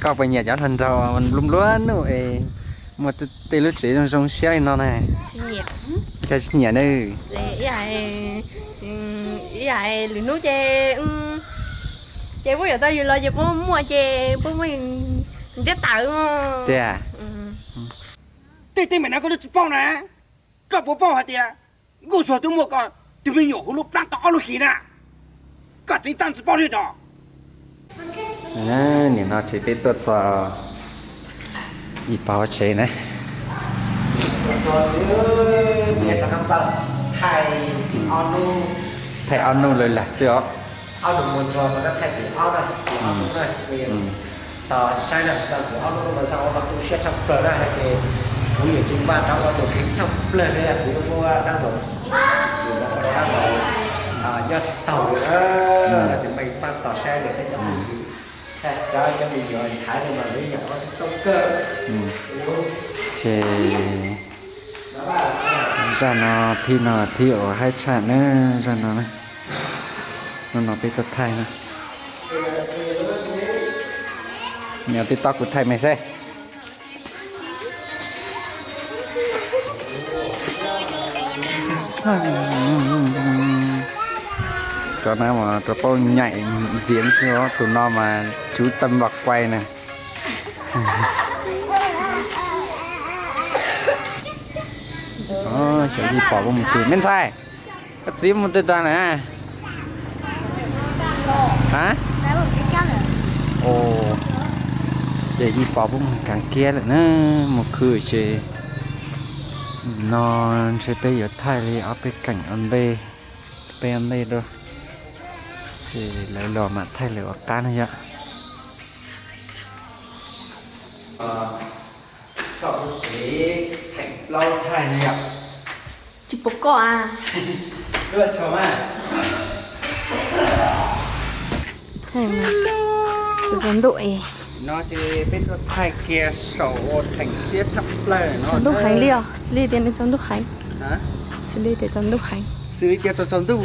Koj puas nyiam cov hluas nraug nplua nplua nuj es muaj tej lub tsev zoo zoo siab li no na? Cas tsis nyiam na? Ib yam lwm hnub ces, ces puab yuav tau yus los ces puab muaj ces puab muaj ntiab tawm. Tiag. Tej teeb meem no koj twb tsis paub na. Koj puas paub hais tias Nkauj Suav twb muab koj tus me nyuam hu lub plab tau ob lub hlis na? Koj tseem txaj tsis paub thiab tso. Nim no ces peb tuaj txog ib pab tsev na. Thaij ob nub lawm lam xwb os. Tos saib na, kuv ob lub no txog ua tu siab tshaj plaws na, ces kuv yuav tsis npaj rau ua tus kheev tshaj plaws li, kuv yuav muab dab laug tsis tsim los rau dab laug nyob tsis taus li, ces npaj tos saib nws saib cov, cov me nyuam ntxhais no mas lawv yam ua tau kawg. Ces zaj no, phib no phib uas haib tshaj na, zaj no, no no peb tuaj thaij na. Nws tib tob kuv thaij me xwb. Cov no mas rau paub nyaim ntxiv xwb, tus no mas tswv tawm npam quay na. Xyov yij pom puab mus twg me ntxhais. Koj txiv mus twg tag na? A, ces yij pom puab mus kaav kiab lawm na, mus khw ces no ntshe peb yuav thaij li ob peb keem ua ntej, peb ua ntej dua, ces lawv los mam thaij lawm ua qab na yom. Saum lub tsev theem plaub thaij no yom. Tsis pom koj a. Txog ntuj es no ces peb tuaj thaij kiag saum uas theem siab tshaj plaws no. Txog ntuj heev li os, xws li tias nws txog ntuj heev. Xws li tias txog ntuj heev. Xws li tias txog txog ntuj.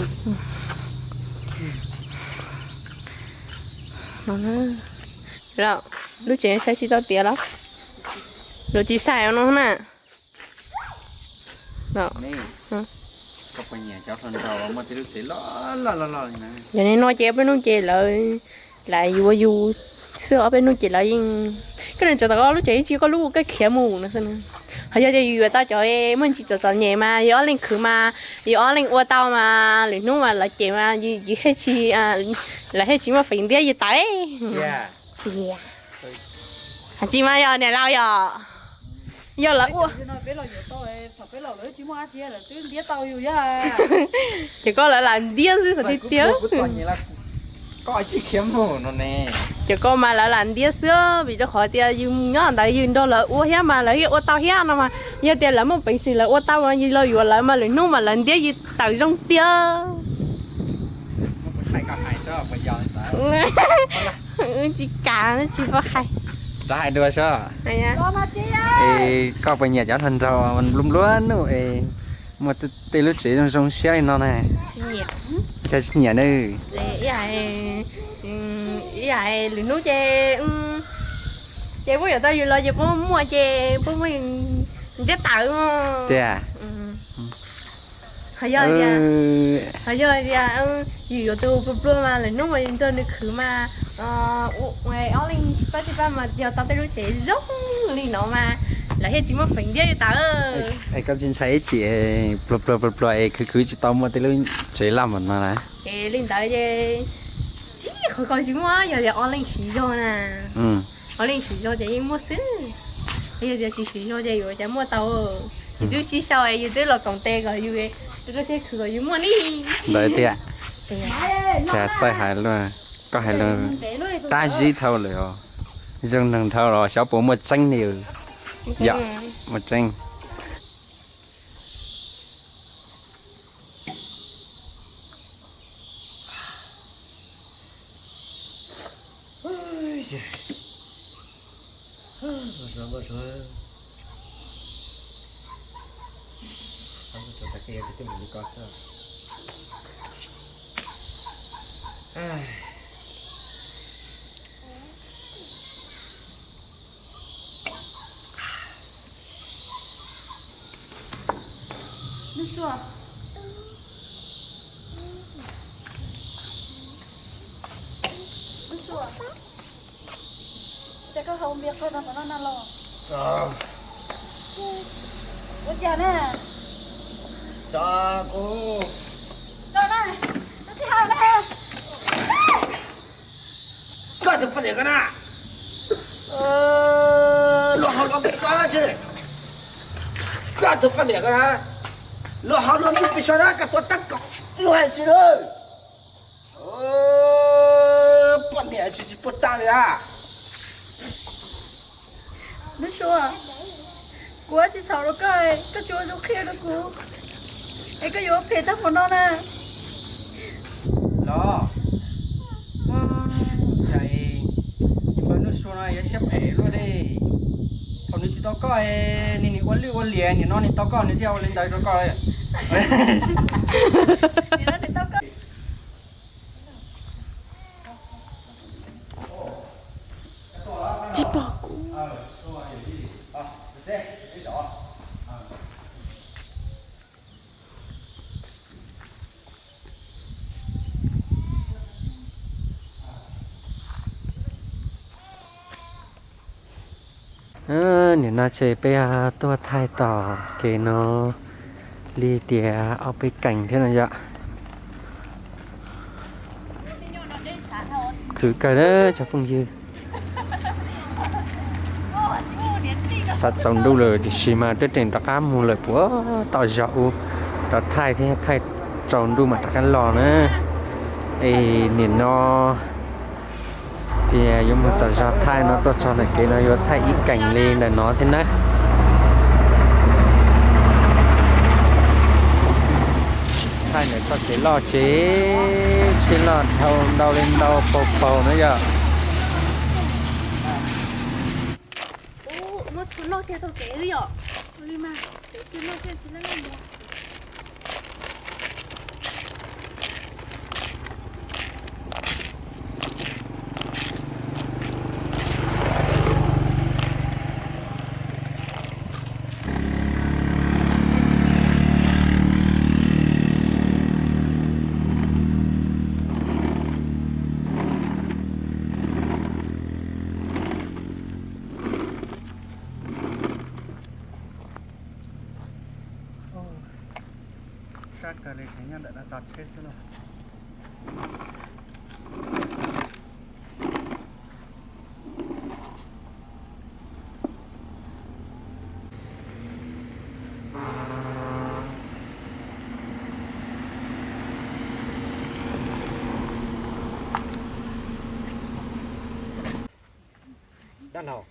Lub tsev saib tsis tau tiav los? Luag tsis xav no na. Yog li no ces ob peb hnub ces lawv lam yuav yus xwb, ob peb hnub ces lawv yeej, koj niam tsev tom koj lub tsev tsis koj lub koj khiav mus no xwb. Ho yog tias yus yuav tau cov muaj ntsis txom txom nyem mas yus ob leeg khwv mas, yus ob leeg ua tau mas lwm hnub mas lawv cem mas yus thiaj tsis, lawv thiaj tsis muaj feem ntiab yus tawm. Tsis mas yog niam laus yog, yog lawv ua, ces koj lawv lam ntiab xwb tiag tiag. Ces koj mas lawv lam ntiab xwb, vim rau qhov tias yus mus nyob ntawd yus nrog lawv ua thiab mas lawv yeej ua tau thiab no mas, yog tias lawv muaj peev xwm lawv ua tau mas yus los yuav lawv mas lwm hnub mas lawv ntiab yus tawm zoo tiag. Tsis kam tsis pom hais. Rov hais dua seb. Koj puas nyiam cov hluas nraug nplua nplua nuj es muaj tej lub tsev zoo zoo siab li no na? Cas tsis nyiam na? Ib yam lwm hnub ces, ces puab yuav tau yus los ces puab muaj ces puab muaj ntiab tawm tiag. Ho yog tias, ho yog tias yus yuav tus pluag pluag mas lwm hnub mas yus nrog nws khwv mas ob leeg sib pab sib pab mas yog tau tej lub tsev zoo li no mas lawv thiaj tsis muaj feem ntiab yus tawm. Es koj tsis ntshai ib chim pluag pluag pluag pluag es khwv khwv tsis tau muaj tej lub tsev loj npaum no na? Es li ntawd ces tsis, qhov ko tsis muaj, yog tias ob leeg siv zog na. Ob leeg siv zog ces yeej muaj xwb. Yog tias tsis siv zog ces yuav cas muaj tau. Yus twb sib sau es yus twb los koom tes kom yus, rau siab khwv kom yus muaj li. Ntawd tiag. Cas txawj hais luaj, koj hais luag tab zib dhau lawm os. Zoo neeg dhau los xyov puas muaj tseeb li. Yog, muaj tseeb. Nub Sua, Nub Sua, cas koj haus npias quaj rau tom no na los? Ua cas na? Tso kuv. Koj na, koj tsis haus na. Koj tus poj niam ko na, luag haus los pem koj tsi. Koj tus poj niam ko na, luag haus los pem so na, koj tuav tab kaum luag tsi lawm. Poj niam tsis tsis puas tag li a. Nub Sua, kuv tsis txhaum rau koj, koj tsis ua zoo qhia rau kuv, es koj yuav phem tag npaum no na. Los, cas nim pab Nub Sua no yuav siab phem luaj li. Thaum nws tsis tau koj, nws nim ua lwj ua liam, nim no nws tau koj nws thiaj ua li ntawd rau koj. Tsis pom kuv. Nim no ces peb tuaj thaij tom kev no li tias ob peb kees thiab no yom. Khwv kawg na cov phooj ywg. Xav tsaus ntuj lawm tiam sis mas twb tseem rov qab mus lawm puag tom zos u, rov thaij thiab thaij tsaus ntuj mam rov qab los na. Es nim no tias yuav mus tom zos thaij no tuaj txog ntawm kev no yuav thaij ib kees li ntawm no thiab na. Thaij ntawm txoj kev loj tsev, tsheb loj dhau ntau li ntau paug paug na yom. Sab kawg li, tseem nyob ntawm no tos tsheb xwb lauj. Dab laug,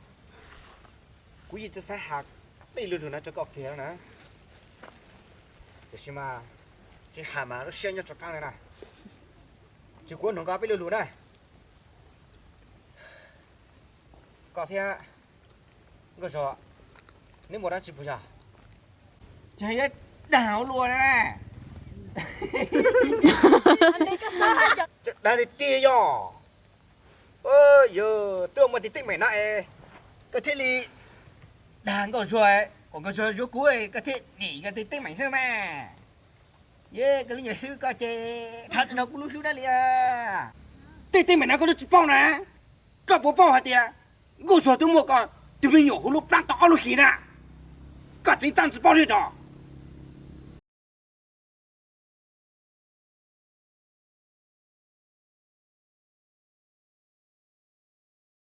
kuv yeej tsis xav has tej lug lug no rau koj kiag na. Tiam sis mas tsis has mas lub siab nyob tso qab li na. Tsis kuv nug koj peb lug lug na. Koj thiab Nkauj Zog, neb muaj dab tsi puas yog? Ces yog dag ua luaj na. Dag li tiag yog. Yog twb muaj tej teeb meem no es koj thiaj li dag Nkauj Zog, kom Nkauj Zog yuav kuv koj thiaj dim yog tej teeb meem xwb mas. Yog koj lub nyuam hlwb koj ces dhau tsis tau kuv lub hlwb dab li. Tej teeb meem no koj twb tsis paub na. Koj puas paub hais tias Nkauj Zog twb muaj koj tus me nyuam hu lub plab tau ob lub hlis na? Koj tseem txaj tsis paub li os.